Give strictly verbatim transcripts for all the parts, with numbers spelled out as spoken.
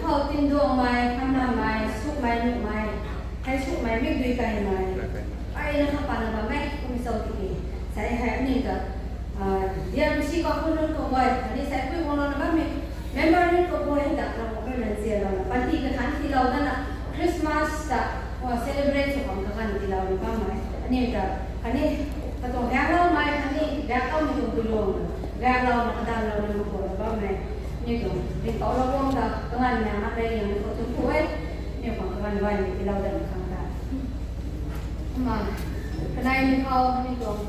Khou tinduangmei, hamnamei, sukmei, nuhmei, hei sukmei, mikdui kaimei, ai na kha pana bammei kum sou tiki, sai hei aniu ta, ah, D R B C kakhun nunc kaguay, khatni sai pui guang lou na bammei member nunc kaguay ta, na kakhun nunc zian lou na, panty kathan tiilou dana, Christmas ta, oh, celebrate sw khang kaganv tiilou na bammei, aniu ta, khatni, katuang gaengloumei, khatni gaengloumei tuang pui luang, gaenglouna kadanlou na makuan na bammei, aniu tuang ringpouc lou guang ta, kaganv na mak rei liang khou tum ku e, aniu khang kaganv guay ni tiilou dana khang ta. Kumna, kanei ni khou, aniu tuang,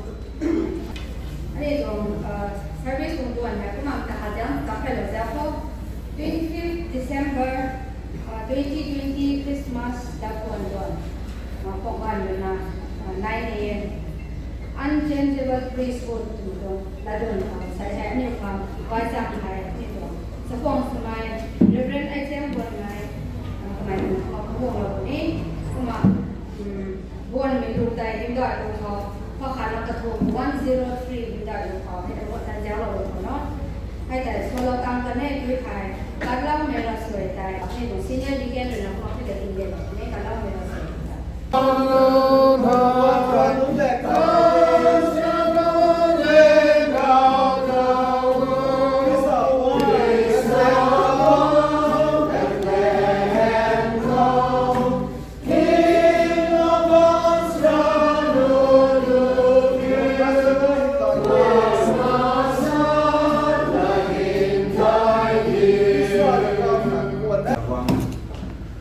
aniu tuang, ah, service tuang duan hei, kumna ta kha diang, ta kha lou zau khou, twenty-fifth December, ah, twenty twenty Christmas da kuan duan, ah, pok gan duan na, ah, nine A M. Unchangeable Priesthood twmei tuang latduan khou, sai hei aniu khang, guay chang hei, aniu tuang, sakhwang swmei, Reverend H M Buanmei, ah, kamei tuang khou kaguanglou ni, kumna, um, Buanmei lu tei hymdaih lu khou, pakhatna kathumh one zero three hymdaih lu khou, hei ta muat tan zauclou lu khou no. Hei tei swlou tang kan e tui hei, Katloumei Ravsuai tei, aniu tuang senior deacon rui na kumna pui ta tingdelou ni, Katloumei Ravsuai tei.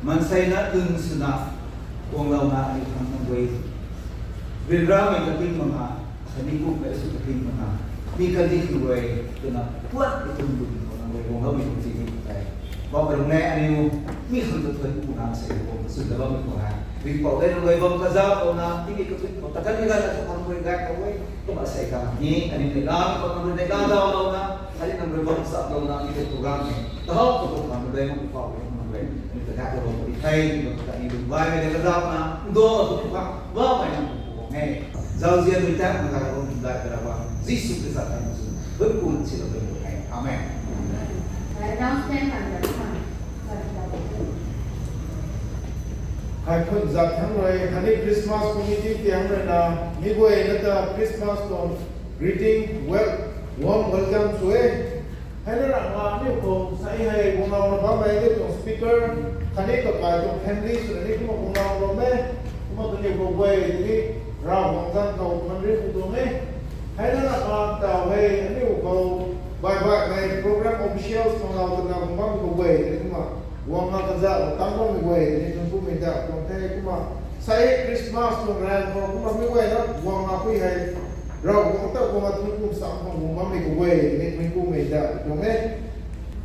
Maansei na lung swna, guanglouna aniu khang nang guay, ryanramei kating mak na, khatni kummei sw kating mak na, mi kandih khang rui, twna puat kathumh lung khou nang guay guangloumei tuang chini tei, bam rung ne aniu, mi khang ta thuan kuna sei guang sw ta bammei khou hei, ringpouc tei nang guay bam kazauhlouna, tiki kathui khou ta kan ni ganv na thu khang rui gay khou e, kumna sei ta ni, aniu neihlamei khou nang rui neihla zauclouna, khatni nang rui bam chaplouna, mi ta program hei, tahau khou tu khang rui bam khou e, nang rui, aniu ta gay khou bam puni the, aniu ta ni lung gaymei ta kazauhna, ndau tu khang, bammei nang khang e. Zauzian rui ta, nang gaymei bam hymdaih ta Ravguangc Jisu Khrista ta nang sw, bun kun silou bam puni the. Amen. Announcement kan ta. Kaikhun zat thangc rui, khatni Christmas committee tiang rui na, mi guay na ta Christmas tuang greeting, wel-, warm welcome sw e. Hei na rana aniu khou sai hei guanglou na bammei aniu tuang speaker, khatni kakai tuang family swna ni kumna guanglou bam e, kumna kaniw khou guay ni, Ravguangc zanc khou khan riu ku tuang e. Hei na rana ta hei aniu khou, baih baihmei program officials khang lou twna guang bammei khou guay ni kumna, guangna kazauh tang bammei guay ni thuanc kumei ta tuang the kumna, sai Christmas tuang ran khou kumna mi guay na guangna pui hei, Ravguangc ta guangna thuanc kum sam khang guang bammei khou guay ni thuanc kumei ta tuang e.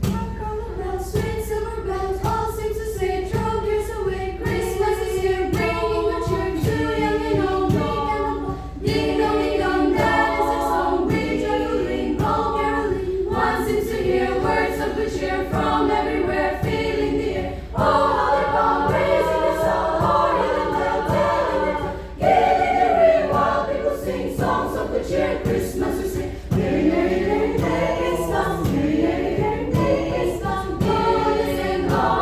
Hark all around, sweet summer bells all seem to say, throw cares away. Christmas is here, bringing good cheer to young and old, meek and the bold. Ding dong, ding dong, that is our song. We joyful ring, all caroling. One seems to hear words of good cheer from everywhere, filling the air. Oh, how the bomb raising the sound, oh, ringing the bell, telling the tale, giving the ring while people sing songs of good cheer. Christmas we sing. Merry, merry, merry, merry Christmas. Merry, merry, merry, merry Christmas. Merry Christmas.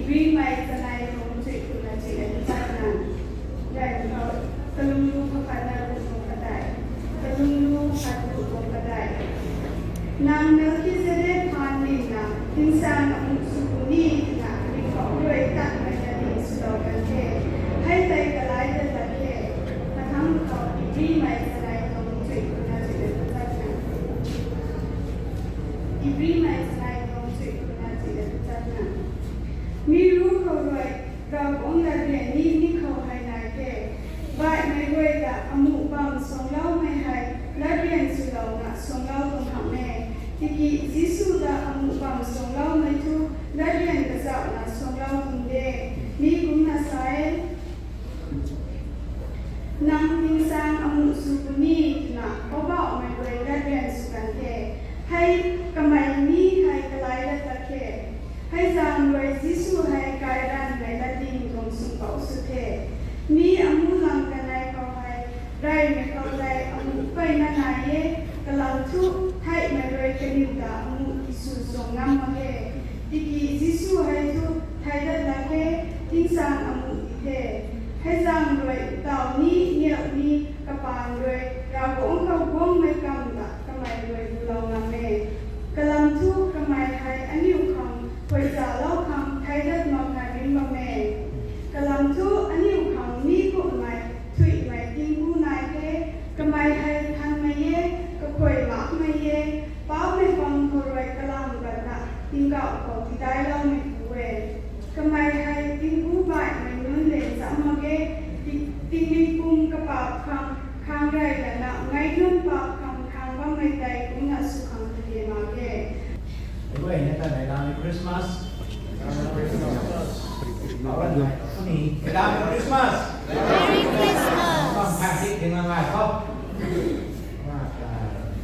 Rimei chanei tuang chuy kuna chuy na tu chat na. Rai khou, kalung lu khat na lu tuang kadai. Kalung lu khat lu tuang kadai. Nang Melkizedek phaan ning na, tingsaeng amuh sw puni twna, ringkauh rui tatmei na ning swlou kan the. Hei tei kalai dat tat the. Kathang khou, Ibrimei chanei tuang chuy kuna chuy na tu chat na. Ibrimei chanei tuang chuy kuna chuy na tu chat na. Mi ru khou rui, Ravguangc latdian ni ni khou hei nai the. Baihmei guay ta amuh bam suangloumei hei, latdian swlouna suanglou tuang hamh e. Tiki Jisu ta amuh bam suangloumei thu, latdian kazauhna suanglou tuang de. Mi kumna sa e. Nang tingsaeng amuh sw puni twna, Poubauhmei rui latdian sw kan the. Hei kamei ni hei kalai dat tat the. Hei zaeng rui Jisu hei kairanvmei latding tuang swnpouc sw the. Mi amuh lang kanei khou hei, reymei khou tei amuh mpeyna nai e, kalam thu theihmei rui kaniw ta amuh tisw suang ngam mak e. Tiki Jisu hei thu thei dat tat the, tingsaeng amuh di the. Hei zaeng rui taw ni niak ni kapaan rui Ravguangc khou guangmei kam ta kamei rui gulou ngam e. Kalam thu kamei hei aniu khang, phuaichalou khang thei dat makna ring bam e. Kalam thu aniu khang mi kumhmei, thuihmei tingku nai the, kamei hei thanmei e, kaphuai makmei e, paumei pang khou rui kalam ganna, tingkauh khou tidailoumei pu e. Kamei hei tingku baihmei nunc le cham mak ge, ti-, tingmik pum kapaap khang, khang rey lana, meic nunc paap khang, khang bammei tei kumna sw khang kage mak ge. Iway na ta nai lam Christmas. Awan nai ni. Lam Christmas. Merry Christmas. Bam khat dik ding ngai khou.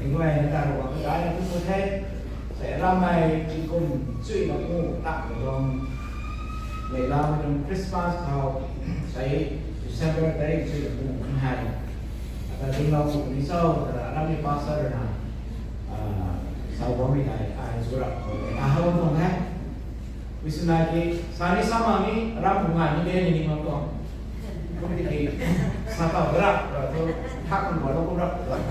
Iway na ta ruang kai na tu the. Sei ramei tingkum chuy na mu tak tuang. Mei lam tuang Christmas khou sei December tarik chuy na mu kan hai. Ata ding lau ku ni sau ta ramei pastor na. Sau bam mi nai ai zurap khou. Ahau tuang hai. Wiswnai ki, sani samang ni, ram bunga ni de ni ni mang tuang. Kum tiki, sa tau rak, rak tu, thak kum bua lo kum rak, rak.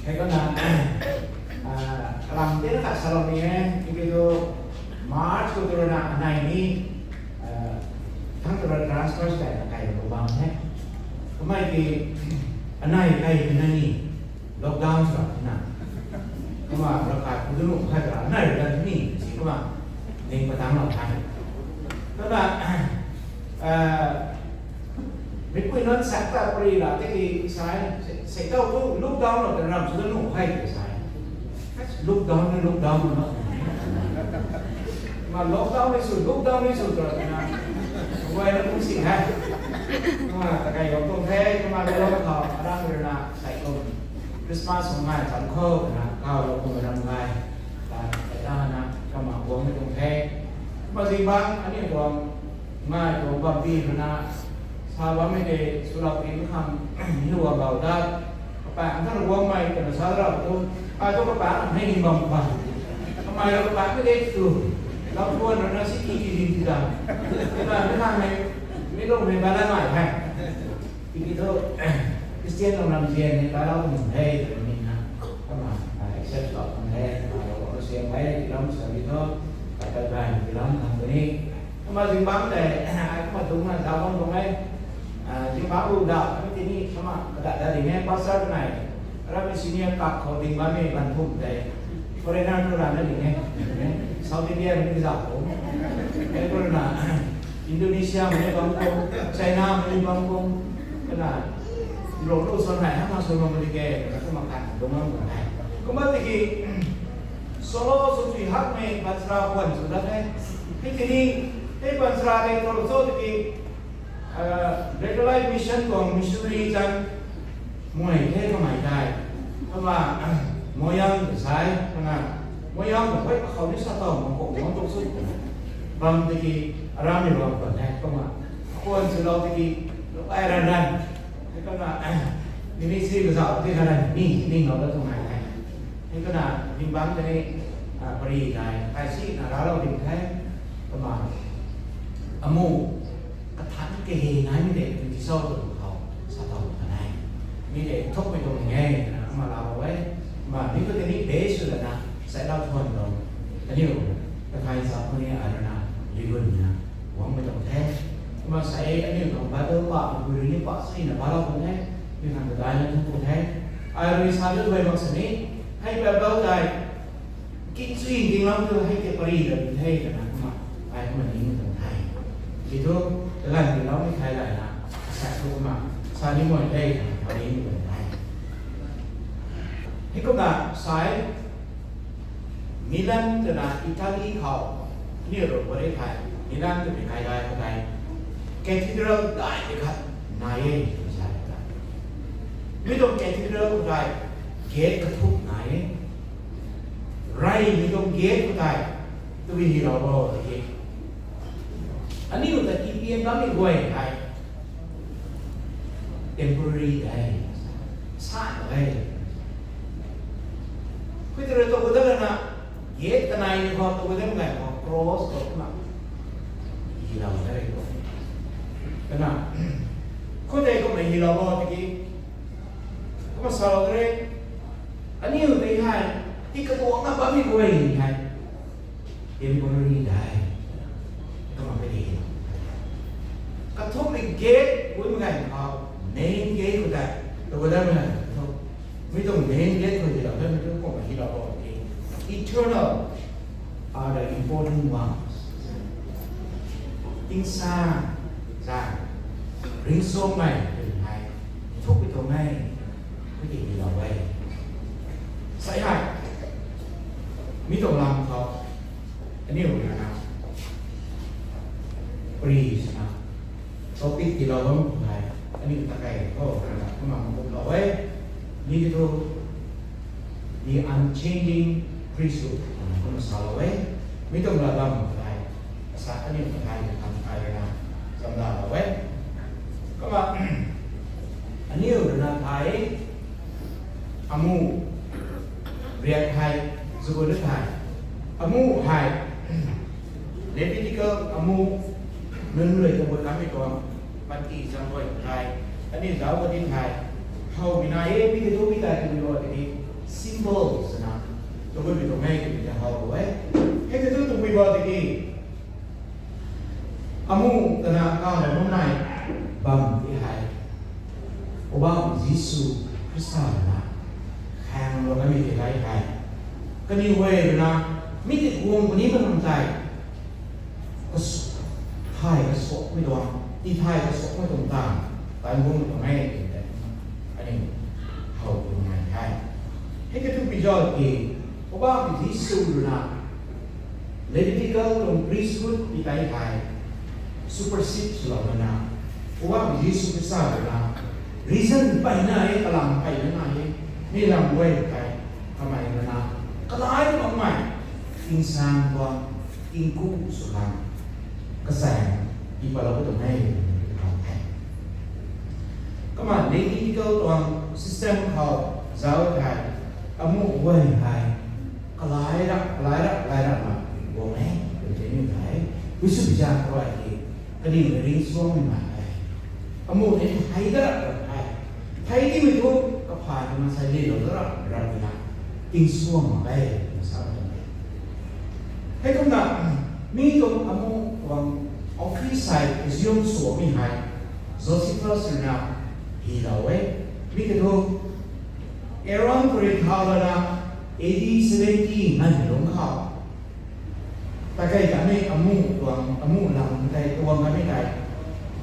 Hei ko na, ah, ram te na khat salou ni e, tiki tu, March khou tu na, anei ni, ah, thang tu na transfer sa na kai lo bam he. Kamei ki, anei kai na ni, lockdown sa na. Kumna ravkai pu dunu khai ta nai ru dan ni si kumna ning patang lou khai. Kumna, eh, mipui nunc sak ta pari la tiki sai, sei tau tu lockdown lou ta ram su dunu khai ta sai. Lockdown ni lockdown na. Kumna lockdown ni su, lockdown ni su ta na. Wai na kung si hai. Kumna ta kai yong tong the, kumna lo lo khou, arang rui na, sai kum. Christmas hung ngai cham khou na, kau lo kum ram ngai. Ta, ta na, kama guang ni kum the. Kumna zingbangc, aniu guang, ngai guang bam pi rui na, sa bammei de, swlou pi khang, ni guang gau dat. Kapang thang guangmei, kana sa rau tu, ai tu kapang hei ni bam bam. Kamei rui kapang mei de tu, lam tuan rui na si ki ki din ti da. Kumna, mi khang hei, mi lung hei ba la ngai hai. Tiki thu, Christian lung lam zian ni, kai lau kum the, tw ni na. Kumna, ah, accept lou kum the, ah, lou kum siam the, ti lam sa ni thu, kai kai bai, ti lam thang tu ni. Kumna zingbangc tei, ai kumna tung na, zau bam tuang e. Ah, zingbangc lu da, kami ti ni, kumna, kada da ding e, pastor nai. Ramei senior kak khou ding bammei ban phum tei. Foreigner tu rana ding e. South India mei zau khou. E ko na, Indonesia mei bam khou, China mei bam khou. Kana, lo lo son hai, hama son lo mei ke, kana kumna kan, dong lo mei. Kumna tiki, solo so tui hak mei, ban sra kwan su da e. Hei tini, hei ban sra de, to so tiki, Ah, Greater Life Mission tuang missionary chan muai the kamei tei. Kumna, Moyang ta sai, kumna, Moyang ta hoi akhou ni sa tau mak khou, mak tuk su. Bam tiki, aram ni bam khwan the, kumna. Khwan swlou tiki, lou ai ran ran. Kumna, ministry kazauh tiki ran, ni, ni ngau da tuang nai the. Hei kumna, zingbangc tei ni, ah, pari nai, kai si na ralou ding the. Kumna, Amu, kathan kahe nai mi de, twenty sou tu khou, sa tau kan e. Mi de, thuk mi tuang nge, na, ama la e. Ma, mi tu tini de sw lana, sa lau thuan lo. Aniu, kathai sa puni arana, ligun na, wang mi tuang the. Ma sa e, aniu tuang Bible pa, guru ni pa, sa na ba lau tuang the. Mi kan ta dai na tuang the. Ai rui sa tu bai mak sini, hei Bible dai, Kinsui ding lam tu hei ke pari la di the, kana kumna, ai kumna ning tuang the. Ki thu, kalan di lau mi thai lai na, sa tu kumna, sa ni moi the, kana pari ni tuang the. Hei kumna, sai, Milan twna Italy khou, ni ro pari thai, Milan twmei kai lai khou tei, cathedral dai de khat, nai e, sa e. Mi tuang cathedral khou tei, gate kathuk nai e. Rey mi tuang gate khou tei, tabui hi lou bo, tiki. Aniu ta tipian bam mi guay hei. Temporary de. Sa de. Khui tei rui tu kudala na, gate kanei ni khou tu kudala ngai khou cross khou kumna. Hi lou de. Kana. Khui tei kumna hi lou bo, tiki. Kumna sa lou de. Aniu tei hei, ti katuang na bam mi guay hei. Temporary dai. Kumna pai di. Kathuk ni gate, ui makai khou, main gate khou tei, tu kudala na, tu. Mi tuang main gate khou hi lou, mi tuang kumna hi lou bo, tiki. Eternal are the important ones. Tingsaeng, sa, ringcsuangmei, tei hei, thuk mi tuang e, mi tei hi lou e. Sa hei, mi tuang lam khou, aniu na, pri sa na, topic ti lou bam hei, aniu ta kai khou, na, kumna kum lou e, mi ki tu, The Unchanging Priesthood, kumna sa lou e. Mi tuang lat bam hei, sa aniu ta kai khang kai rui na, cham la lou e. Kumna, aniu rui na thai, amu, riak hei, zugul thai, amu hei, Levitical amu, nunc rui tabui kamei tuang, panty zang rui thai, aniu zauc kadi thai, how mi na e, mi ki tu mi tei tabui bo tiki, symbol sa na, tabui mi tuang e, tabui ta how bo e. Hei ki tu tabui bo tiki, amu twna kaw na nunc nai bam ti hei. Poubauhmei Jisu Khrista rui na, khaeng lou kamei ti hei hei. Kaniw guay rui na, mi ti guang puni bam tei. Kas-, thay kasuakmei tuang, tithay kasuakmei tuang taanv, taanv guangmei tuang e, tw tei. Aniu, how tuang nai the. Hei ki tu pi zauc ki, Poubauhmei Jisu rui na, Levitical tuang priesthood ti tei hei, supersede swlou na na, Poubauhmei Jisu Khrista rui na, reason peyna e, kalam peyna na e, mi lam guay tei, kamei rui na, kalai makmei, tingsaeng tuang, tingku sw khang, kasaeng, ti patlou tuang e, tuang the. Kumna Levitical tuang system khou zauc thei, amu guay hei, kalai rap, kalai rap, kalai rap na, guang e, tw tei ni the. Jisu bizaeng khou rui ki, kaniw na ringcsuangmei nai the. Amu ni thei da rap rap the. Thei timei thu, kaphay na maansei lilou da rap rap na, tingsuang mak e, na sa tuang e. Hei kumna, mi tuang amu tuang office hei, assume swmei hei, Josephus rui na, hi lou e. Mi ki thu, Aaron khou rui thau lana, A D seventy nganv lungc khou. Takai kamei amu tuang, amu lam tei tuang kamei tei.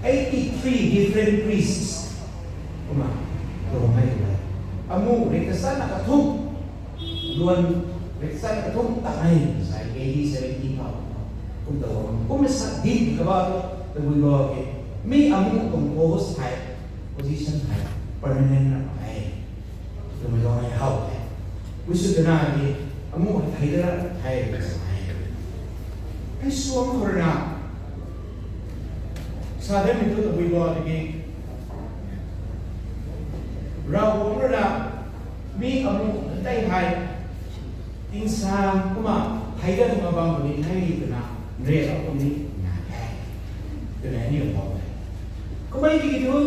Eighty-three different priests. Kumna, tuang mei tei. Amu rui kasan na kathumh. Luan rui kasan kathumh ta mei, sai A D seventy khou. Kum ta wang. Kum sa din kaba tu, tabui bo ki. Mi amu tuang post hei, position hei, permanent na mei. Twmei tuang e how the. Jisu twna ki, amu thei da rap the, sa e. Hei suang khou rui na. Sa de mi tu tabui bo tiki. Ravguangc rui na, mi amu tei hei. Tingsaeng kumna, thei da tuang bam puni the twna, nrelou puni, na the. Twna aniu bam e. Kummei tiki thu,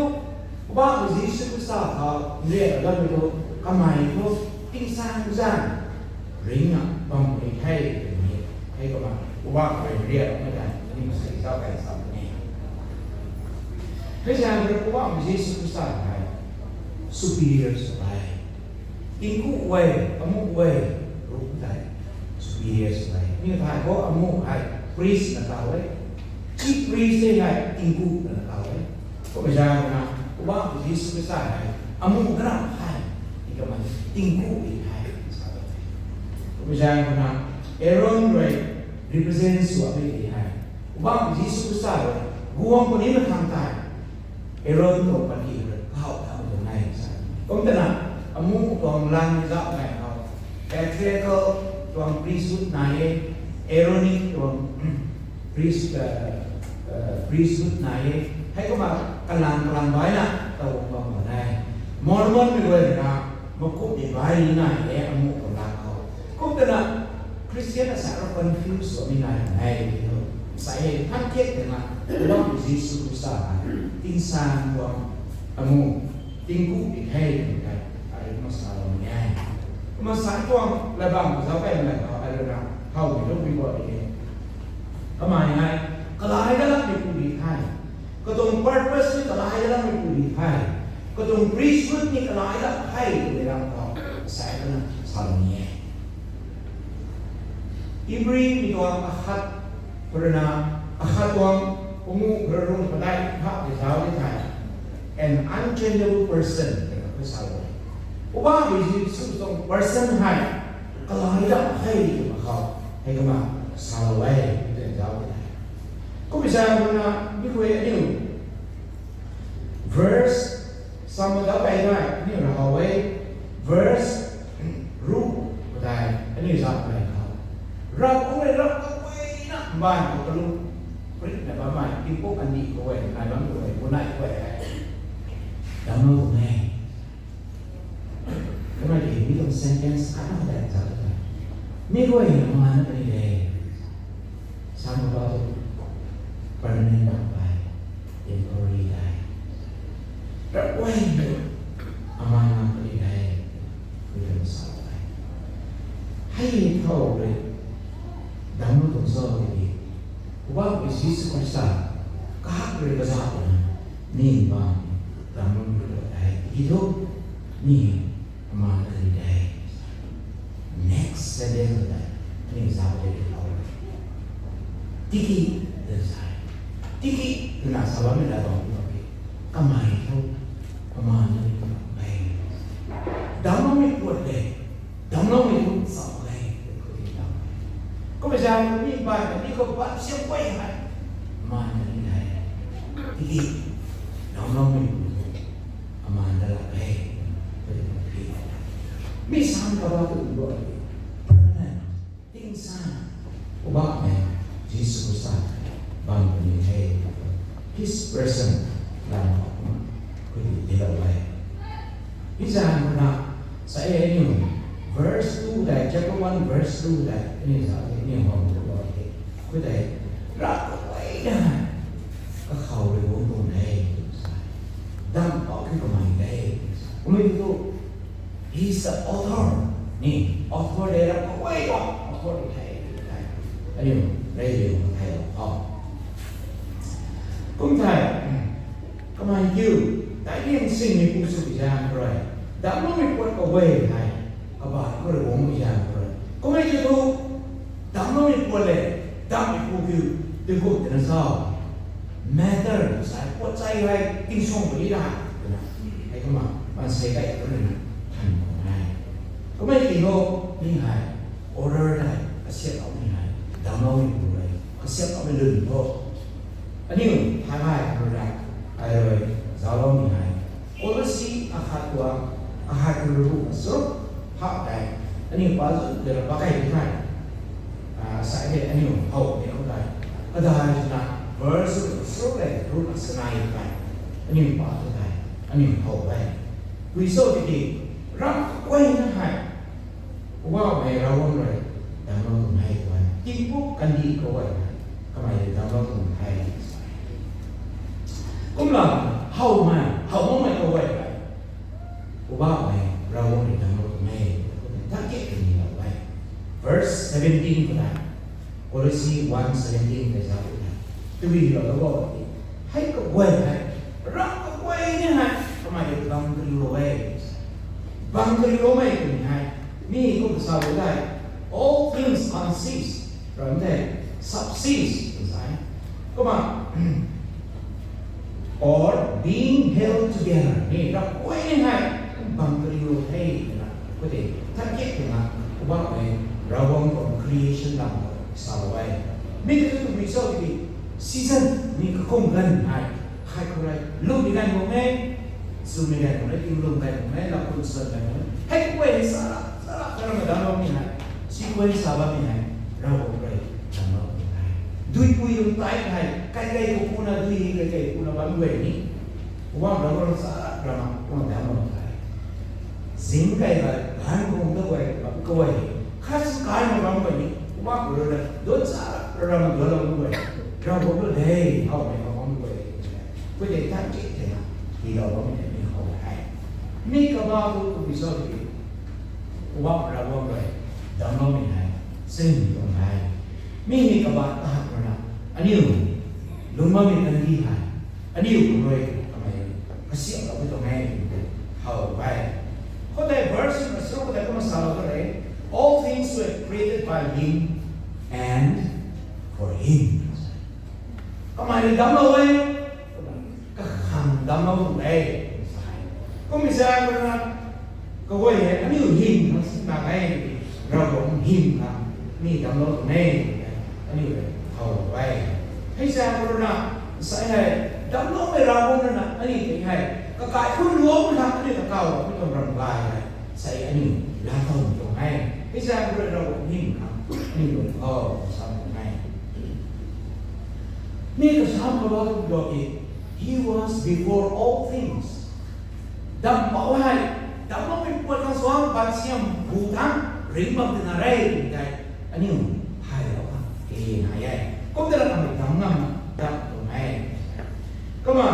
Poubauhmei Jisu Khrista khou nriak lamei thu, kamei thu tingsaengzaeng ringna bam puni the twmei hei kumna Poubauhmei nriak lamei tei aniu sei zauc kay sa puni. Hei zaeng rui Poubauhmei Jisu Khrista hei superior sw e. Tingku e, amuh e, ruh tei superior sw e. Aniu thay khou amuh hei priest na taw e. Chief priest tei hei tingku na taw e. Kummei zaeng rui na, Poubauhmei Jisu Khrista hei amuh karam hei, i kamei tingku i hei sa e. Kummei zaeng rui na, Aaron rui represent sw puni hei, Poubauhmei Jisu Khrista rui guang puni na khang tei Aaron tuang panty rui kahaw thamei tuang e sa. Kum twna, amuh tuang lang ni zauc nai khou, patriarchal tuang priesthood nai e, Aaronic tuang priest, priesthood nai e. Hei kumna kalang kalang baina taw bam bam nai. Mormonmei guay rui na, makumhmei bai ni nai e amuh tuang lang khou. Kum twna, Christian asa rui confuse swmei nai e, sa e, than thiak twna, Poubauhmei Jisu Khrista hei tingsaeng tuang amuh, tingku puni the twmei tei, ai rui kumna saloumei e. Kumna sa tuang latbam khou zauc kaymei khou, ai rui na, howmei lungmei guay e. Kamei hei, kalai dalamei pu di the. Katuang purpose ni kalai dalamei pu di the. Katuang priesthood ni kalai dam the twmei lam khou, sa e twna saloumei e. Ibrimei tuang akhat, khou rui na, akhat tuang, panguh khou rui rung padeih hak tei zauc di the. An unchangeable person twna khou salou e. Poubauhmei Jisu tuang person hei kalai dam the twmei khou, hei kumna salou e twna zauc di the. Kummei zaeng rui na, mi khou aniu verse, samei dau pey nai, aniu rui how e, verse ruh padeih, aniu zauc pey khou, Ravguangc rui rap kaguayna mbaanv khou kalum pritna bammei tingpuk kandih khou e, nai bam khou e, bunai khou e, damclou tuang e. Kamei tei mi tuang sentence khatna khou tei zauc e. Mi guay na mbaanv na puni de. Samei dau tu permanent na pey, temporary tei. Ravguay na mbaanv na puni de. Mi tuang sa e. Hei thow rui damclou tuang cho tiki, Poubauhmei Jisu Khrista kahak rui kazauh na, mi mbaanv damcloumei tuang e. Tiki thu, mi mbaanv na puni de. Next sentence tei, aniu zauc de how. Tiki, tw sa e. Tiki twna sa bammei lat tuang pu e. Kamei thu mbaanv na puni tuang e. Damcloumei puat de. Damcloumei thu sa mak e. Kummei zaeng mi mbaanv kandih khou bam siam guay hei mbaanv na puni de. Tiki, damcloumei pu thu mbaanv na lak e. Mi samei kabah tu ru e. Permanent. Tingsaeng, Poubauhmei Jisu Khrista bam puni the. His person lam khou kumna khuy di lou e. Hei zaeng rui na, sa e aniu, verse two tei, chapter one verse two tei, aniu sa e aniu how lou e. Khuy tei, Ravguangc na, kakhou rui guang tuang e, sa. Damclou ki kamei de. Kummei tu, He is the author. Ni, author de Ravguangc tuang author di the, di the. Aniu, rey liu na theilou khou, kum thei, kamei kiu, daic liang singmei pu sw bi zaeng khou rui, damcloumei puat kaguay hei, kabah khou rui guangmei zaeng khou rui. Kummei kiu thu, damcloumei puat le, damcmei pu kiu, tingkum twna sa, matter sa, puat chai hei tingsuang puni da, twna, hei kumna maansei kai rui na than khou e. Kummei kiu thu, mi hei, order tei kasiamhloumei hei, damcloumei pu rui kasiamhloumei lun thu, aniu thay gay khou rui, ai rui zaucloumei hei, Kolosi akhat tuang, akhat khou rui ruhna charuk phak tei, aniu pa zut de ra pa key di the. Sa e, aniu how ni khou tei, kadai swna, verse charuk le ruhna chanei tei, aniu pa tu tei, aniu how e. Hui cho tiki, Ravguangc na hei, Poubauhmei Ravguangc rui damclou tuang e twna, tingpuk kandih khou e, kamei rui damclou tuang e. Kumna, howmei, how makmei kaguay hei, Poubauhmei Ravguangc rui damclou tuang e, thank you twna hylou e. Verse seventeen khou tei, Colossae one seventeen khou tei sa khou tei, tabui hylou e, hei kaguay hei, ram kaguay ni hei kamei rui bang kariulou e. Bang kariuloumei twmei hei, mi kum sa lou tei, all things consist, ram tei, subsist twna sa e. Kumna, or being held together, ni ram guay ni hei bang kariulou the twna, khou tei thank you twna, Poubauhmei Ravguangc tuang creation lam khou sa lou e. Mi tei tu tabui cho tiki, season, mi kakum ganv hei, hei khou rui lwmmei ganv khou e, swmei ganv khou e, tinglwm ganv khou e, lakhun suan ganv khou e, hei kaguay hei sa ra, sa ra, sa ra ma damcloumei hei, sequence sa bammei hei, Ravguangc rui damclou tuang e. Duipui lung tei hei, kaikei khou kuna dui, kaikei kuna bam guay ni, Poubauhmei Ravguangc rui sa ra, ra ma, kuna damclou tuang e. Zing kai hei, ganv khou ta guay, bam kaguay, khat su kai ma bam guay ni, Poubauhmei rui na, duan sa ra, ra ma duanlou guay, Ravguangc rui de, howmei how bam guay, khou tei thank you twna, hylou bammei tei mi how e. Mi kabah thu tabui cho tiki, Poubauhmei Ravguangc rui damcloumei hei, sin tuang e. Mi hei kabah tahat rui na, aniu lungc bammei kandih hei, aniu khou rui kamei kasiamhlou pui tuang e, how e. Khou tei verse na sro khou tei kumna salou ta re, all things were created by him and for him. Kamei rui damclou e, kakhang damclou tuang e, sa e. Kummei zaeng rui na, kaguay hei aniu hym khang si mak e, Ravguangc hym khang ni damclou tuang e, aniu rui how e. Hei zaeng rui na, sa hei, damcloumei Ravguangc rui na, aniu tei hei, kakai khun luangc khang aniu ta kaw, aniu tuang ram gay hei, sa aniu laa tow tuang e. Hei zaeng rui Ravguangc hym khang, aniu lung how, sa tuang e. Mi kasam kabah thu tiki, he was before all things. Dampouc hei, damcloumei puat khang suang, pansiam bu thangc, ringc bam twna re, tei, aniu, thaylou khang, e nai e. Kum tei ra kamei damc ngam, damc tuang e. Kumna,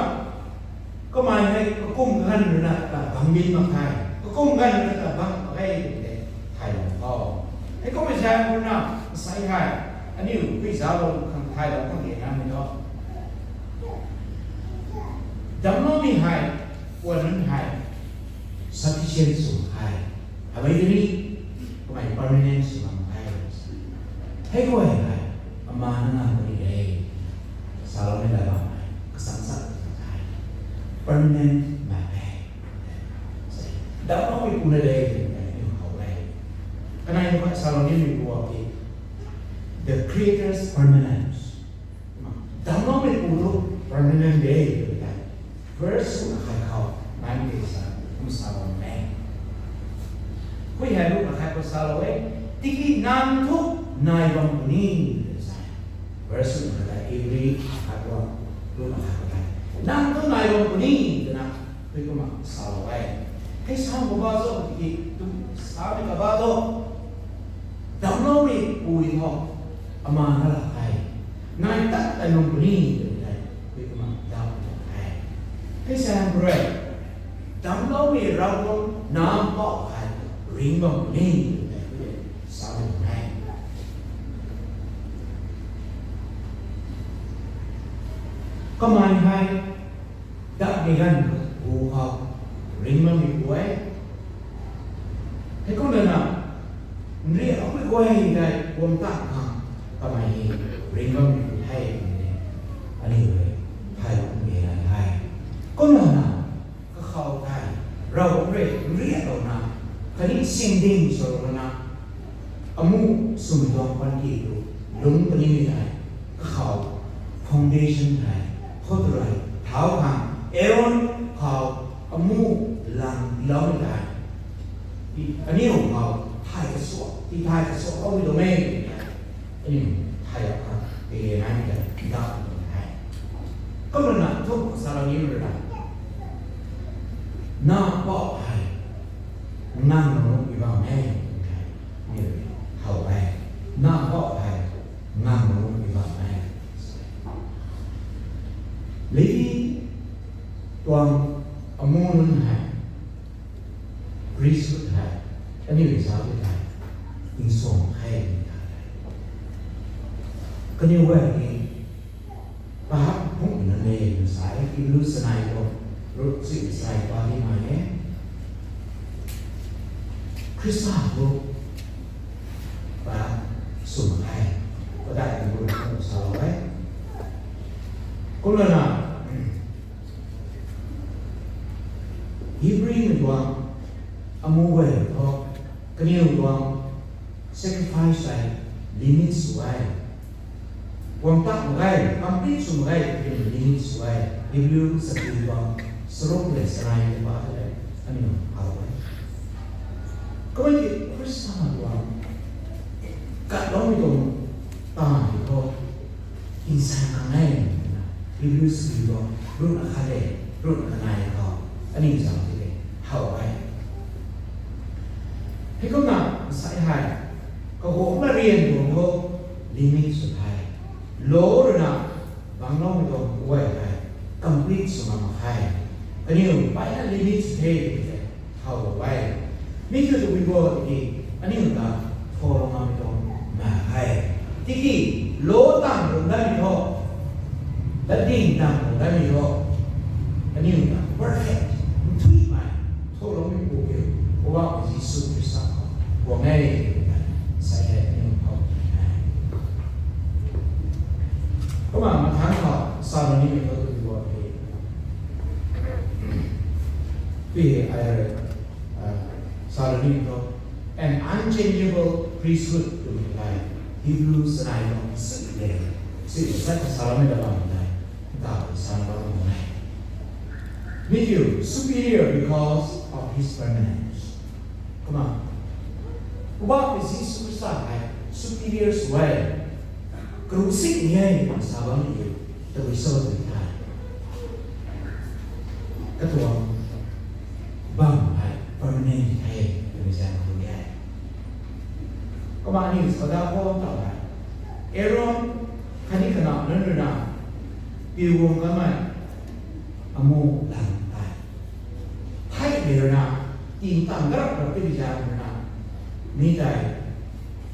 kamei hei, kakum ganv rui na ta bang bin mak khe, kakum ganv rui na ta bang mak khe, tei, thaylou khou. Hei kummei zaeng rui na, sa hei, aniu, pui zauclou khang thaylou khang e namei tho. Damcloumei hei, puan nunc hei, sufficient sw khe. Hei tei ni, kamei permanent sw bam khe. Hei guay hei, ama na nang puni de. Saloumei la bam hei, kasang sa hei, permanent mak khe. Damcloumei puna de, aniu how e. Kanei khou Saloumei pu ki, the Creator's permanence. Damcloumei pu thu permanent de, tw tei. Verse suna khai khou, nai tei sa, kum sa bam e. Hui hei runa khai khou salou e, tiki nang thu nai bam puni, tw sa. Verse suna khai every khai khou, runa khai khou tei, nang thu nai bam puni, twna, hui kumna salou e. Hei sam kabah cho tiki, tu samei kabah tho. Damcloumei pui tho, ama na la khe. Nai tat ta nung puni, tw tei, hui kumna damclou tuang e. Hei sam rui, damcloumei Ravguangc nampouc hei, ringc bam puni, tw tei, hui samei tuang e. Kamei hei, datmei ganv bu khou, ringc bammei pu e. Heikumna na, nriakloumei guay tei guang tan khang, kamei hei, ringc bammei pu the, twmei, aniu rui, thaylou mak ge nai the. Kumna na, kakhou tei, Ravguangc rui nriaklouna, khatni singding swlouna, amuh swmei tuang panty tu, lungc kanimei tei, kakhou, foundation tei, khou tu rui, thau khang, Aaron khou, amuh lang tiiloumei tei, aniu khou, thay kasuak, tithay kasuak loumei tuang e, aniu, thay khang, tile naimei tei, ndauh tuang the. Kumna na, thuk salou ni rui na, nampouc hei, ngang nunc pi bam e, ni how e, nampouc hei, ngang nunc pi bam e. Levi tuang amu nunc hei, priesthood hei, aniu zauc tei hei, insung hei ni tha. Kaniw guay ni, pahak phungna ne, sa e, Hebrew sanai tuang, ruk si sanai pa ni mai e. Khrista tu, pa, sum hei, padai kan bu na sa e. Kumna na, Hebrew ni tuang, amu guay thu, kaniw tuang, sacrifice ai, limit sw ai. Guang tak mak ge, complete sw mak ge, kaniw limit sw ai. Hebrew saki tuang, saruk le sanai le pa le, aniu how e. Kamei ki Khrista tuang, katloumei tuang, ta ni thu, insang khang e, Hebrew saki tuang, runa khat le, runa kanei khou, aniu zauc tei le, how e. Heikumna, sai hei, kaguangna rian tuang thu, limit sw the. Law rui na, bangcloumei tuang guay hei, complete sw ngam mak khe. Kaniw, mpeyna limit sw the, tei how e. Mi thu tabui bo tiki, aniu ta, tholou ngammei tuang mak khe. Tiki, law tang tuang datmei thu, latding tang tuang datmei thu, aniu ta, perfect, nthuihmei, tholoumei pu kiu, Poubauhmei Jisu Khrista khou guang e, sai hei aniu how e. Kumna mathangc khou, sa nunimei thu tabui bo tiki, pi, ai, sa nunimei thu, an unchangeable priesthood twmei tei, Hebrew sanai tuang sui le, sui le sa ta saloumei ta bam tei, ntaw sa bam e. Mi kiu, superior because of his permanence. Kumna, Poubauhmei Jisu Khrista hei superior sw e, karu sik ni e, sa bam ni kiu, tabui cho tw the. Katuang bam hei permanent the, twmei zaeng khou e. Kumna ni sa da khou tau hei, Aaron khatni kanac nunc rui na, piu guang kanmei, amu lang tei, theihmei rui na, tingtang darap rap tei zaeng rui na, mi tei,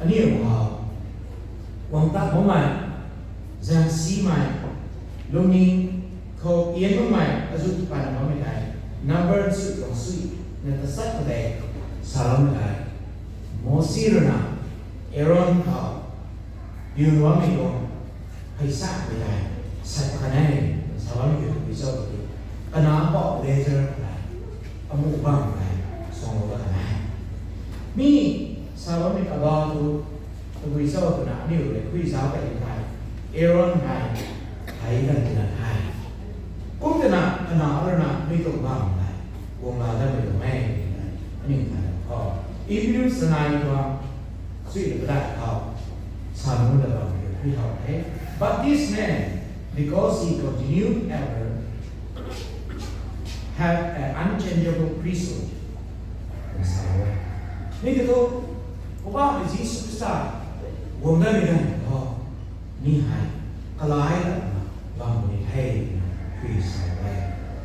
aniu khou, guang tat bammei, zaeng simei, lungning khou pian bammei, azu tu pana bammei tei, Number sui tuang sui, na tasat khou tei, saloumei tei, Mosi rui na, Aaron khou, piu bammei tuang, hei sa mei tei, sat khat e, sa bammei kiu tabui cho tiki, kanac pou letter tei, amu bam tei, suanglou ta kan e. Mi, sa bammei kabau tu, tabui cho twna aniu rui khui zauc key thei, Aaron hei, thei kan tina the. Kum twna kanac rui na mi tuang bam tei, guang la datmei tuang e, aniu tei khou, Hebrew sanai tuang, sui le padeih khou, sa nunc ta bam kiu khui how the. But this man, because he continued ever, have an unchangeable priesthood. Sa e. Mi kiu thu, Poubauhmei Jisu Khrista, guang datmei ganv khou, mi hei, kalai latna, bam puni the, twna, khui sa e.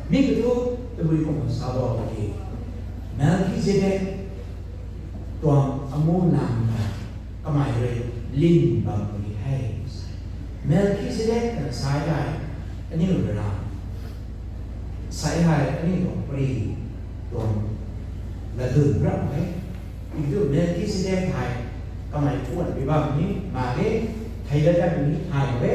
Mi kiu thu, tabui kumna sa bam tiki, Melchizedek, tuang amu lang ta, kamei rui, lin bam puni the. Melchizedek na sa e tei, aniu rui na, sa e hei, aniu tuang pari, tuang, ladun rap e. Idu Melchizedek hei, kamei puan bi bam ni, mak ge, thei la dat ni, thay mak ge,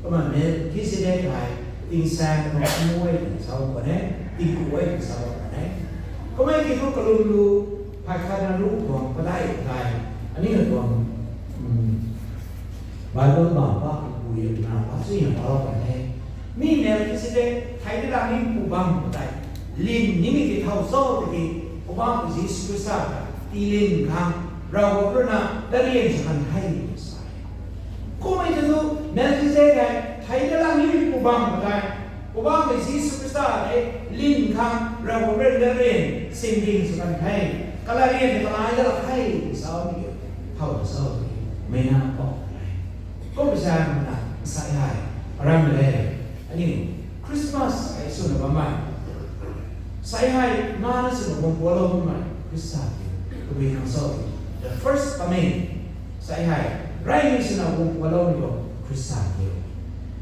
kumna Melchizedek hei, tingsaeng tuang amu e twna sa bam kan e, tingku e twna sa bam kan e. Kummei kiu thu kalum lu, phay khatna lu tuang padeih tei, aniu tuang, Bible bam pa pu rui na pa sui na palou kan e. Mi Melchizedek, thei de lang ni pu bam tei, lin nimei ti thow cho tiki, Poubauhmei Jisu Khrista ta, tii lin khang, Ravguangc rui na, latlian sw kan the, sa e. Kummei kiu thu, Melchizedek hei, thei de lang nimei pu bam tei, Poubauhmei Jisu Khrista hei, lin khang, Ravguangc rui na latlian, sinding sw kan the, kalatlian kalai da la the, sa ni kiu, thow cho tiki, mei na pou kan e. Kummei zaeng na, sa e hei, aram le, aniu, Christmas hei swna bammei, Sai hei, mana swna guang pualou twmei Khrista kiu. Tabui khang cho, the first coming. Sai hei, rey ni swna guang pualou ni tuang Khrista kiu.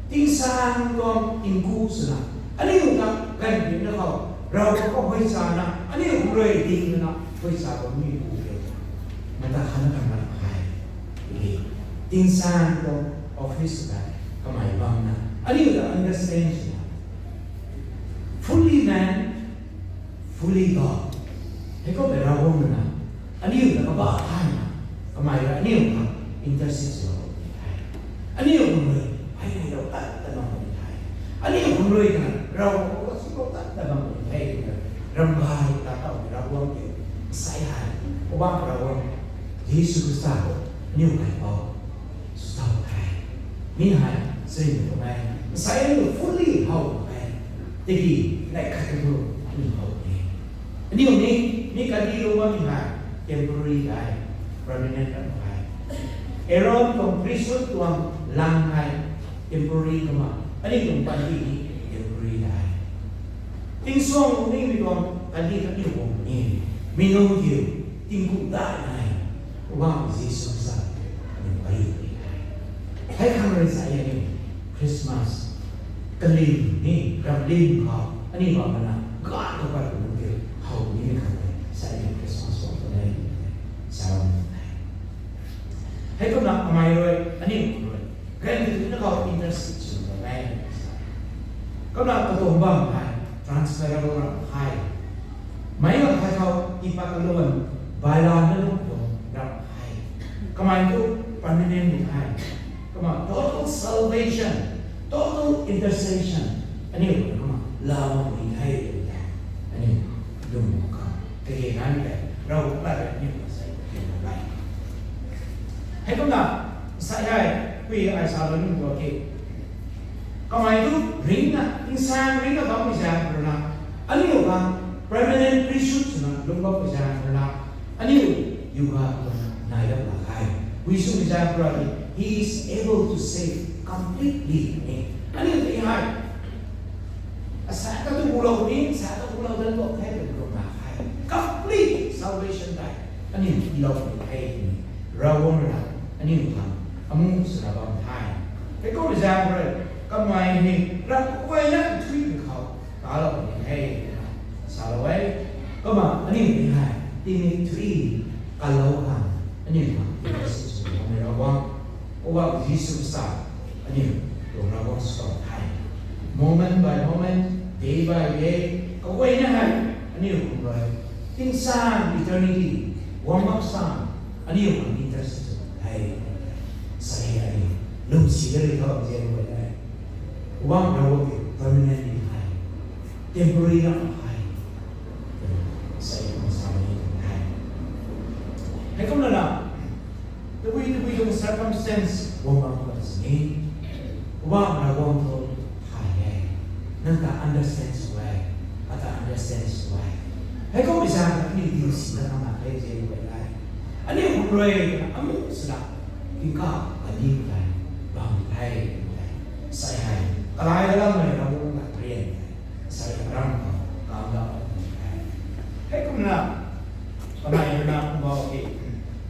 Tingsaeng tuang tingku swna, aniu ta ganv tina khou, Ravguangc khou huay chana, aniu khou rui ding na, huay cha bam ni pu kiu. Mata khana khang na hei. Tingsaeng tuang office ta, kamei bam na, aniu ta understand swna. Fully man, fully God. Hei khou tei Ravguangc na, aniu ta kabah thayna, kamei ra aniu khang intercede sw lou ni the. Aniu khang rui, hei hei rou tat ta bam ni the. Aniu khang rui na, Ravguangc khou sw lou tat ta bam ni the. Ramgay ta tau ni Ravguangc kiu, sai hei, Poubauhmei Ravguangc, Jisu Khrista, aniu kai pou. Sw tau the. Mi hei, sini tuang e. Sai aniu fully how tuang e. Tiki, nai khat tu, aniu how ni. Aniu ni, mi kadi lou bam ni hei, temporary hei, permanent ram hei. Aaron tuang priesthood tuang lang hei, temporary kumna, aniu tuang panty ni, temporary hei. Tingsuang ni mi tuang kadi kaniw guang ni, mi nunc kiu, tingku dai nai, Poubauhmei Jisu Khrista, aniu pary ni. Hei khang rui sa aniu, Christmas, kalim ni, ramlim khou, aniu bam na, God khou pat nunc kiu, how ni khang rui, sa aniu Christmas khou ta nei, sa ram nei. Hei kumna amei rui, aniu khang rui, ganv tu na khou intercede sw ta nei. Kumna katuang bam hei, transferable ram hei. Meic ram hei khou, tiipat kalum, bailan na lung tuang ram hei. Kamei tu permanent ni hei. Kumna total salvation, total intercession. Aniu kumna, lau ni hei, aniu, lung khou. Kage nai tei, Ravguangc lat rui aniu ta sai, kage nai. Hei kumna, sai hei, pui ai sa lou ni tuang ki. Kamei tu ringna, tingsaeng ringna bammei zaeng rui na, aniu khang permanent priesthood swna lungc bammei zaeng rui na, aniu, Yoga khou nai ram la khe. Pui swmei zaeng rui, he is able to save completely. Aniu tei hei. Asa ta tu gulou ni, sa ta gulou dan bok the tu gulou na khe. Complete salvation tei aniu tiilou ni the. Ravguangc rui na, aniu khang, amu swna bam the. Hei kumna zaeng rui, kamei ni, ram kaguayna thui khou, kalou ni the, salou e. Kumna, aniu ni hei, tingmik thui, kalou khang, aniu khang, intercede sw ni Ravguangc, Poubauhmei Jisu Khrista, aniu, tuang Ravguangc sw tuang the. Moment by moment, day by day, kaguayna hei, aniu khang rui, tingsaeng eternity, warm up sang, aniu khang intercede sw tuang the. Sai aniu, lwmsi da rui tho, zian guay nai. Poubauhmei Ravguangc kiu, permanent ni hei. Temporary ram hei. Sai kum sa ni hei. Hei kumna na, tabui tabui tuang circumstance guang bam khwan sini, Poubauhmei Ravguangc thu thay e. Nang ta understand sw e, ata understand sw e. Hei kumna zaeng ta aniu diu si na nang na the zian guay nai. Aniu khang rui, amu swna, tingkauh kaniw tei, bam the, sai hei, kalai lammei Ravguangc ta rian the. Sai ram khou, kam dau the. Hei kumna, kamei rui na kum bau ki,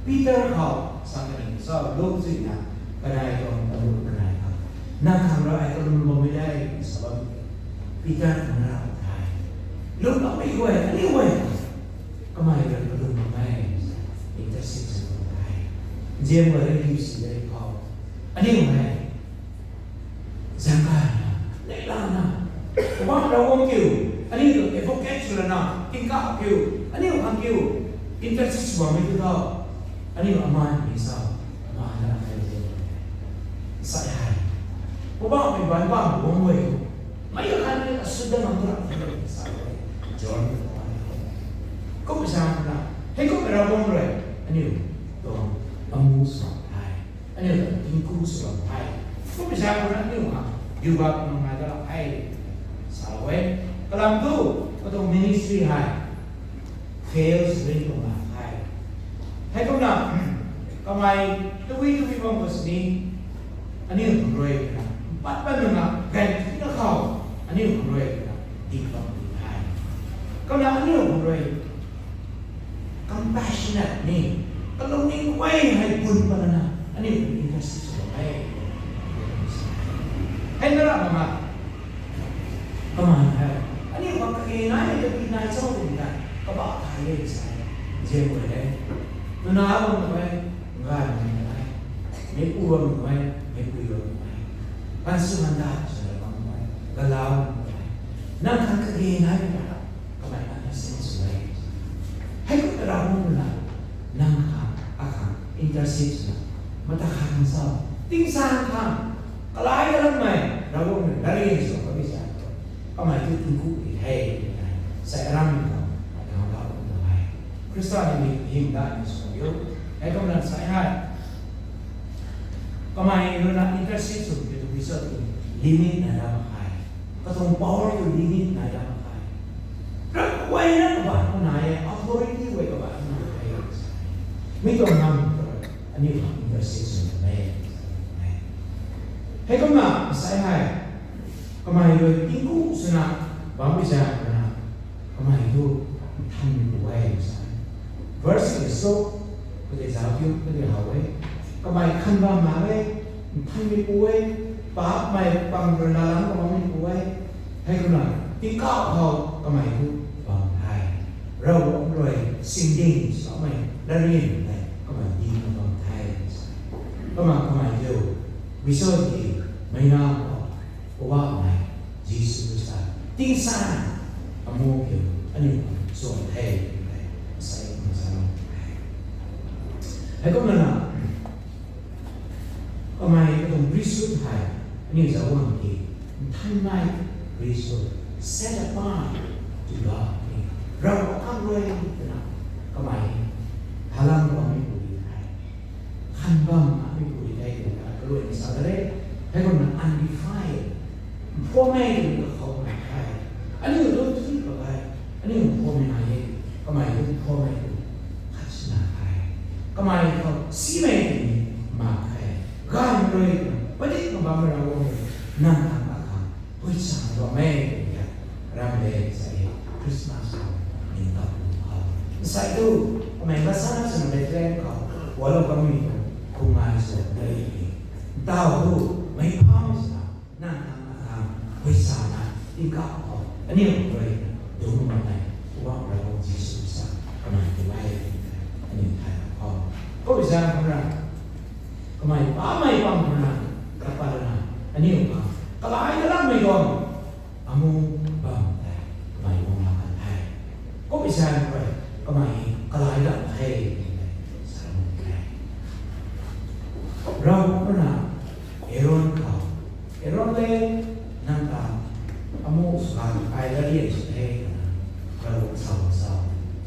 Peter khou, sa kaning sa, Luk zina, kanei tuang, taru kanei khou. Nang khang rui ai kalum bammei de, sa bam ki. Peter khang na the. Luk na mei guay, aniu guay. Kamei rui kalum bammei, intercede sw bam the. Zian guay rui diu si de khou. Aniu hei. Zaeng kaina, neih lana, Poubauhmei Ravguangc kiu, aniu tuang advocate sw lana, tingkauh kiu, aniu khang kiu, intercede sw bammei tu tho, aniu aman ni sa, aman na khe. Sai hei, Poubauhmei ban bam guang e, mei khan ni asut dat ngam tu ra, sa e, John, kumna zaeng na, hei kumna Ravguangc rui, aniu tuang amu sw bam the. Aniu ta tingku sw bam the. Kumna zaeng khou na aniu ha, Yoga khou nai ta la the. Salou e. Kalam tu, katuang ministry hei. Fail sw ring tuang la the. Hei kumna, kamei, tabui tabui bam khou sini, aniu khang rui na, pat pat na, ganv tina khou, aniu khang rui na, dik bam ni the. Kumna aniu rui compassionate ni, kalungning guay hei bun patna, aniu rui intercede sw bam e. Hei na ra mama, kamei hei aniu khang kage nai, kage nai cho twmei tei kabah thay e sa, zian guay le. Twna bam tu e, ngai bam tu e, meipu bam tu e, meipui bam tu e, gansu ganda swna bam tu e, galau bam tu e. Nang khang kage nai twna kamei intercede sw e. Hei kumna Ravguangc na, nang khang, akhang intercede swna, mata khang sa, tingsaeng khang, kalai kalanmei Ravguangc na, larian sw kabi sa, kamei tu tingku di the, sa aram khang, akhang lau na e. Khrista ni mi hymdaihmei sw yo. Hei kumna sa hei, kamei rui na intercede sw twmei tu Khrista tu limit nai dam khe. Katuang power tu limit nai dam khe. Ram guay na kabat khou nai e, authority guay kabat khou nai e. Mi tuang nam tu aniu khang intercede sw na e. Hei kumna sa hei, kamei rui tingku swna bammei zaeng rui na, kamei tu nthanmei pu e sa. Verse six, so, kade zauc kiu, kade how e. Kamei khan bam mak e, nthanmei pu e, paapcmei pang rui na lam kabammei pu e. Hei kumna tingkauh khou kamei tu bam the. Ravguangc rui singding swmei larian tei kamei ding na bam the. Kumna kamei tu, Khrista ti, mei na khou, Poubauhmei Jisu Khrista tingsaeng amu kiu aniu suan the, tei sa e, kumna sa e. Hei kumna na, kamei katuang priesthood hei aniu zauc bam ki, nthanmei priesthood, set apart to God ni, Ravguangc khang rui twna kamei halam bammei pu di the. Khan bam makmei pu di the twna kaluaimei sa ta re. Hei kumna undefiled, mphuamei twmei kakhou nai the. Aniu tu tu pa the. Aniu mphuamei nai e. Kamei tu mphuamei tu khat sina the. Kamei khou simei twmei mak the. Gaymei rui twna, padik na bammei Ravguangc rui nang khang, akhang huisa bam e, twna ram le sa e. Christmas khou, ningtauh khou, nsei tu, kamei masana swna Bethlehem khou pualou kanmei tu, khum ngai sw na e. Ntauh tu, meic phamei swna, nang khang, akhang huisa na, tingkauh khou aniu rui dungc bam e. Poubauhmei Ravguangc Jisu Khrista kamei tu e, aniu thay khou, khou zaeng khou na, kamei paapcmei pang khou na, kapat na, aniu khang kalai kalammei tuang amu bam tei kamei guang la kan the. Kummei zaeng rui kamei kalai lam the, sa bam the. Ravguangc rui na Aaron khou, Aaron le, nang ta amu sw kan, ai larian sw the, twna Ravguangc sa sa,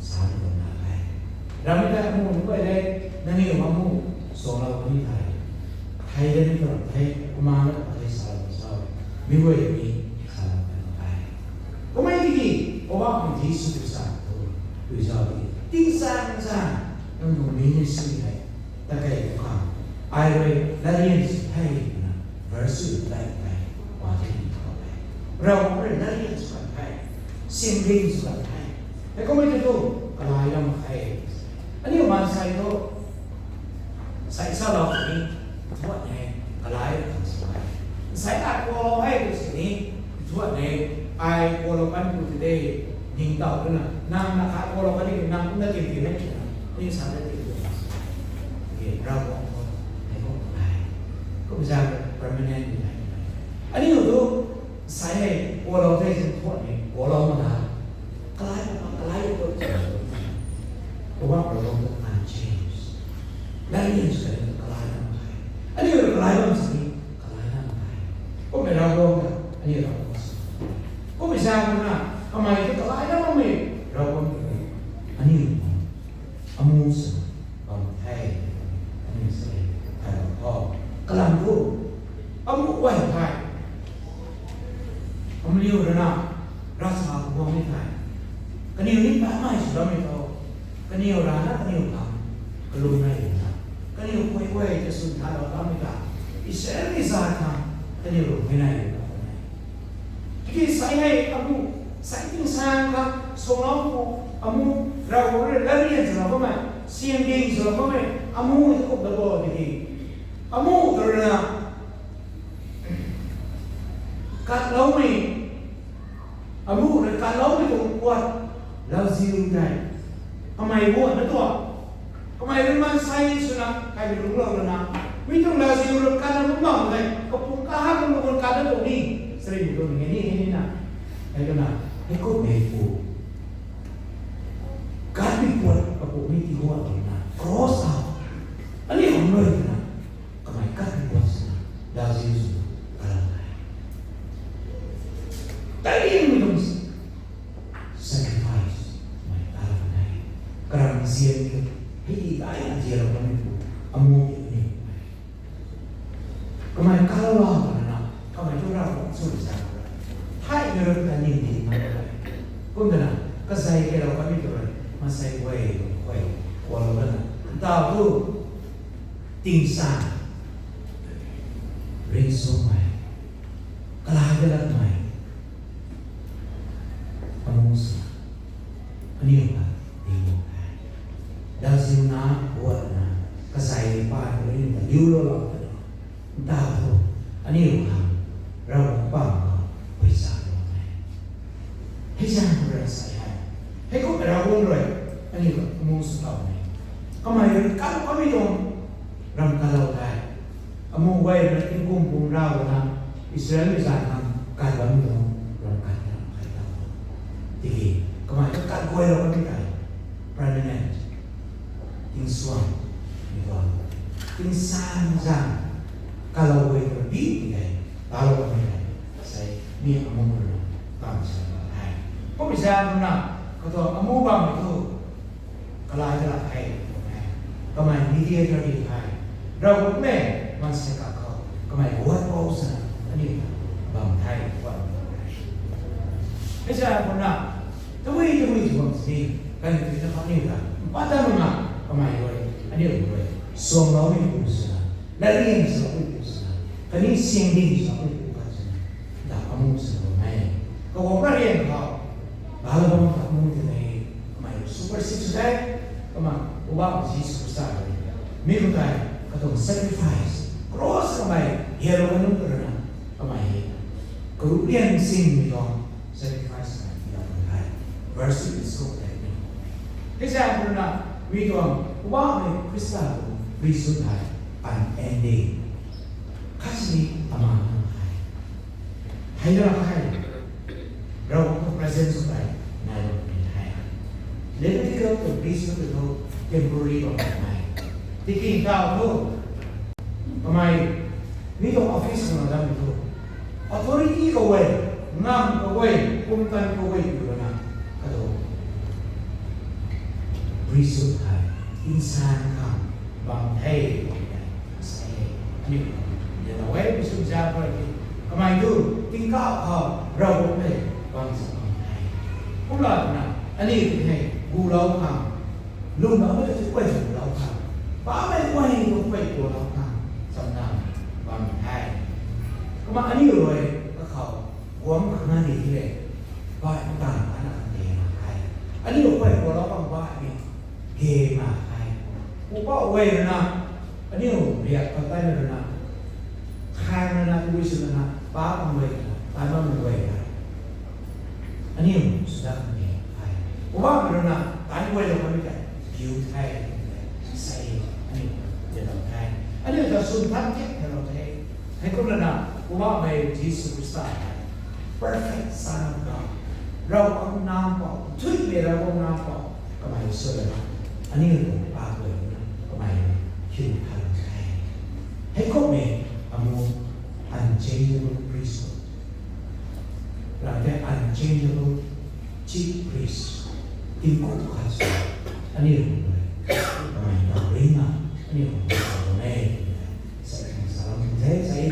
sa ni bam na the. Ramei ta amu nunc guay le, nangniw amu suanglou puni thei, thei de ni tuang the, kumna na pa the, salou sa, mi guay ni salou kan the. Kummei tiki, Poubauhmei Jisu Khrista tu, tu zauc tiki, tingsaeng zaeng, nang tuang ministry hei, takei tu khang, ai rui larian sw the, twna verse sw tei tei, wa the ni khou the. Ravguangc rui larian sw kan the, singding sw kan the. Hei kummei tu tu, kalai lam the. Aniu maansei tu, nsei salou ni, thuan e, kalai khang sw e. Nsei ai kualou hei tu sini, thuan e, ai kualou kan tu tei, ningtauh twna, nang na khat kualou kan ni, nang kumna tim tim e twna, ni sa na tim tim. Ye, Ravguangc khou, hei khou nai. Kum zaeng permanent ni nai. Aniu tu, nsei hei kualou the sin thuan e, kualou mak na. Kalai mak, kalai tu. Poubauhmei Ravguangc tu unchanged. Larian sw kan ni kalai lam the. Aniu kalai lam sini, kalai lam the. Kummei Ravguangc ta, aniu Ravguangc sw. Kummei zaeng na, kamei tu kalai lam makmei Ravguangc ta, aniu amu sw bam the, aniu sw e, thay bam khou. Kalam thu, amu guay the. Kamliu rui na, ravchap guang ni the. Kaniw ni paapcmei sw rammei tho. Kaniw rana kaniw khang kalum nei na, kaniw guay guay ta swn tha lou bammei ta, Israel ni zat khang kaniw rui huayney rui na khou nei. Tiki nsei hei amu, Sai tingsaeng kha, suangloumei pu, amu, Ravguangc rui larian swlou bammei, siamding swlou bammei, amu tei kumna bo tiki. Amu tei rui na, katloumei, amu rui katloumei tuang puat, lauziu tei. Kamei guatna tuang. Kamei rui maansei swna, kaimei lungclou lana. Mi tuang lauziu rui katna bam bam tei, kapung kahak lung lung katna tuang ni. Sari mi tuang ni, ni, ni, ni na. Hei twna, hei kumhmei pu. Katmei puat, kapung ni ti guat lana. Cross out. Aniu kum rui twna. Kamei katmei puat swna, lauziu swna, kalam nai. Tei ni mi tuang sacrifice, kamei kalam nai. Karam zian ni, hei ti dai na zian lou kamei pu, amu ni ni. Kamei kalam lou na, kamei tu Ravguangc sw sa. Thai ni rui ta ni ni na. Kum twna, kazei ke lou kamei tu rui, maansei guay, guay, guay lou na. Ntaw tu, tingsaeng, ringcsuangmei, kalai dalatmei, amu swna, aniu kha, tingmei hei. Lauziu na, guatna, kazei pa, aniu ta liu lou lou ta, ntaw tu, aniu kha, Ravguangc pam kha, pui sa lou hei. Hei zaeng rui sa hei. Hei kum Ravguangc rui, aniu kha, amu sw tau hei. Kamei rui, kan kamei tuang, ram kalou hei. Amu guay rui tingkum pum rau na, Israelmei zaeng khang kat bam tuang, ram kat na, kai tau. Tiki, kamei tu kat guay lou kamei tei, permanent, tingsuang, mi tuang, tingsaeng zaeng, kalou guay rui di tiki, kalou kamei tei, sai, mi amu rui, kan sa hei. Kummei zaeng rui na, katuang amu bammei tu, kalai dalat hei, kamei mediator di hei. Ravguangc le, maansei kakhou, kamei guat pou swna, aniu ta, bam thei, guat pou thei. Hei sa, kumna, tabui, tabui, bam sini, kan tui ta khang aniu ta, mpat ta mak na, kamei rui, aniu rui, suangloumei pu swna, larian swloumei pu swna, khatni siamding swloumei pu khat swna, ta amu swna bam e. Kaguang larian khou, Balaam ta amu tei, kamei supersede sw tei, kamei, Poubauhmei Jisu Khrista rui. Mi khou tei, katuang sacrifice, cross kamei, hialou kanunc rui na, kamei, karulian singmei tuang, sacrifice kamei, ti lam tei. Verse is so that. Hei zaeng rui na, mi tuang, Poubauhmei Khrista tuang, priesthood hei, unending. Khatni ama nang hei. Hei na hei. Ravguangc tuang presence hei nai bam ni hei. Levitical tuang priesthood tu temporary bam ni hei. Tiki ntaw thu, kamei, mi tuang office khou na dam thu, authority kaguay, ngam kaguay, pumtan kaguay tu na, katuang priesthood hei, tingsaeng khang, bam the, bam the. Sa e, aniu, ya na wei, mi sw za pray ki. Kamei tu, tingkauh khou, Ravguangc le, bam sa bam the. Kumna, aniu ti hei, gulou khang, lungna mei tu kuay gulou khang, pa mei kuay tu kuay gulou khang, chamna, bam the. Kumna aniu rui, kakhou, guang khang na ni le, bai mtan ana kan de na the. Aniu kuay gulou khang bai ni, ge na the. Poubauhmei rui na, aniu riak khou tei rui na, khang rui na, tui sw rui na, pa bam guay na, tai bam guay na. Aniu sw dat ni the. Poubauhmei rui na, tai guay lou kamei tei, kiu the, sa e, aniu, de lou the. Aniu ta swn than kit the lou the. Hei kumna na, Poubauhmei Jisu Khrista, perfect Son of God. Ravguangc Nac pou, thuimei Ravguangc Nac pou, kamei sw rui na, aniu tuang pa guay na, kamei kiu than the. Hei kumhmei, amu, unchangeable priesthood. Ram tei unchangeable chief priest. Tingkauh khat sw. Aniu rui. Kamei ta ring na. Aniu rui. Sa e. Sa e. Sa lam the, sa e.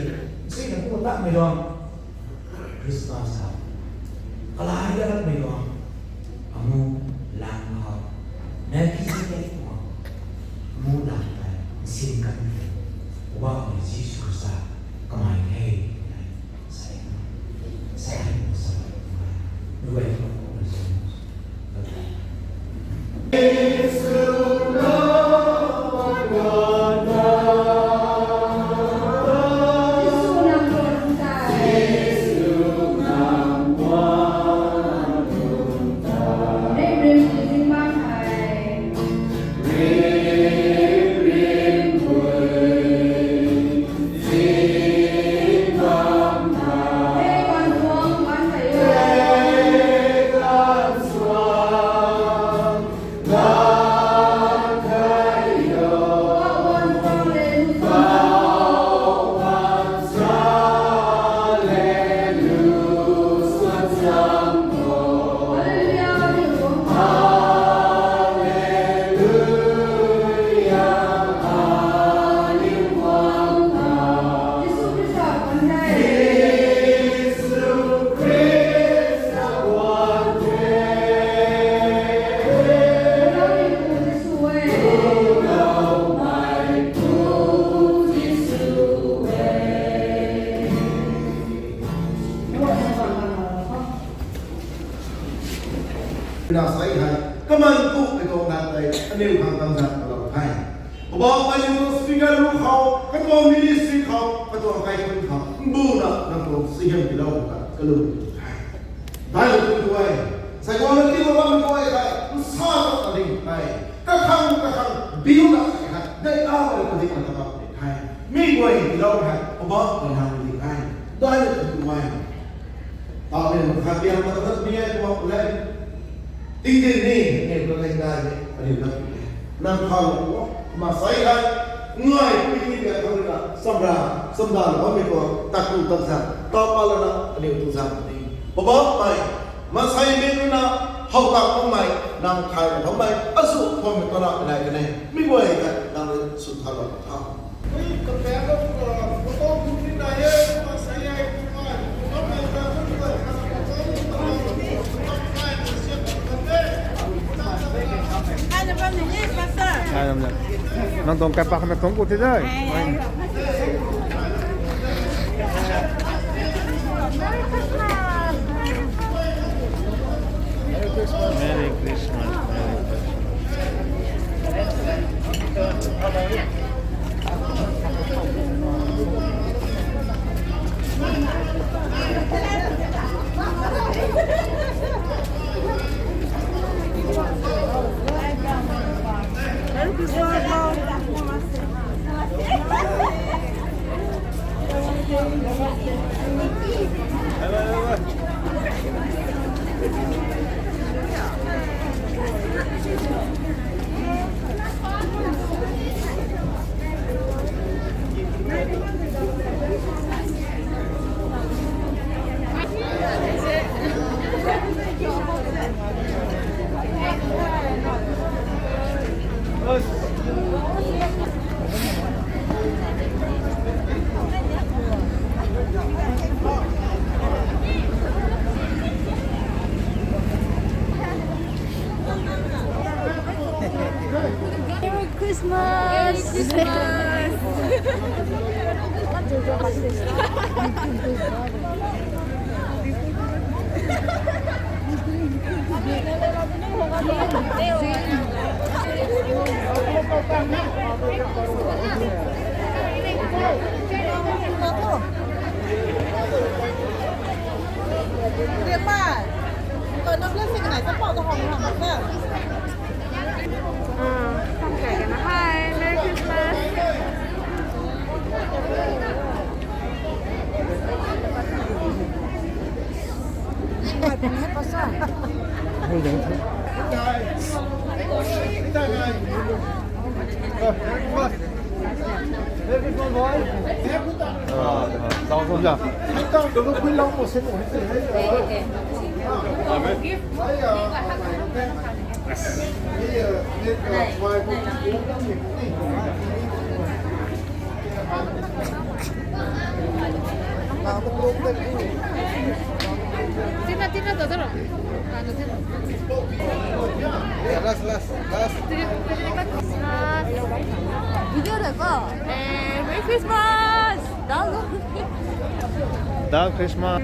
Sa e na ku tak mei tuang. Christmas ha. Kalai dalatmei tuang. Amu lang khou. Melchizedek tuang. Amu lang tei. Sin kan. Poubauhmei Jisu Khrista. Kamei the. Sa e. Sa e. Sa e. Sa e. Na sai hei, kaman tu katuang nat tei aniu khang tam zat lou the. Poubauhmei, nang tuang speaker ru khou, katuang ministry khou, katuang kaikhun khou, mbu na nang tuang suaihiam tiilou ta kalum the. Dai lou tu e. Sai guang na tiilou bammei guay hei, nsa ta ta ding the. Kakhang kakhang biu na sai hei, dai a na ta ding na ta bam the. Mi guay tiilou hei, Poubauhmei nang ding the. Dai lou tu e. Tau ni, khat biang ta tat mi ai tuang le. Tingtin ni, ni ko le dai ni, aniu na pi le. Nang khou lou, ma sai hei, ngai pi ni ga khou na, samra, samda lou mi ko, taku tak zat, tau pa lana, aniu tu zat ni. Poubauhmei, ma sai mi na, how tak mei, nang khai lou mei, azu khou mi ko na, nai ka ne, mi guay ka, nang le, su tha lou tha. Nang tuang kaipak na tuang ku ti dai. Merry Christmas. Merry Christmas. Merry Christmas! Merry Christmas! Hi, Merry Christmas. Tina, Tina, da, da, da. Last, last, last. Video da ko. Eh, Merry Christmas. Dal. Dal Christmas.